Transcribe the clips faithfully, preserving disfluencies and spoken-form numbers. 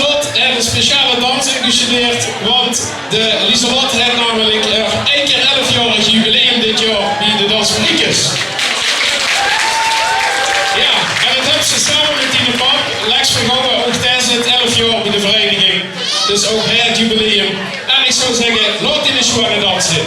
Lieselot haet ein speciale dans ingesjeneerd, want de Lieselot haet namelik häör ein kier elfjaorig jubileum dit jaor bie de Dansmariekes. Jao, en det haet ze same mit diene pap, Lex van Gouwen, ouch tiedes het elf jaor bie de vereiniging. Dus ouch hae het jubileum. En ich zou zègke, laot die ins sjoen danse.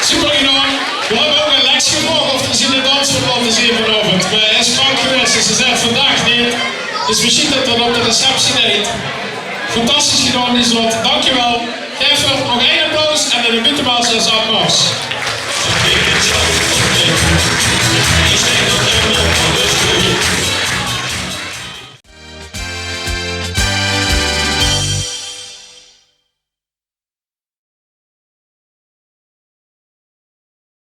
Super gedaon. Veer höbbe ouch aan Lex gevraog of 'r ins in de dans wilt laote zeen vanaovend. Mer hae is krank gewaes, dus hae zaet vandaag neet. Dus mesjien det 'r det op de receptie deit. Fantastisch gedaon, Lieselot. Dankjewel. Gaef 'r nog ein applaus en dan de Buutemaols es afmars.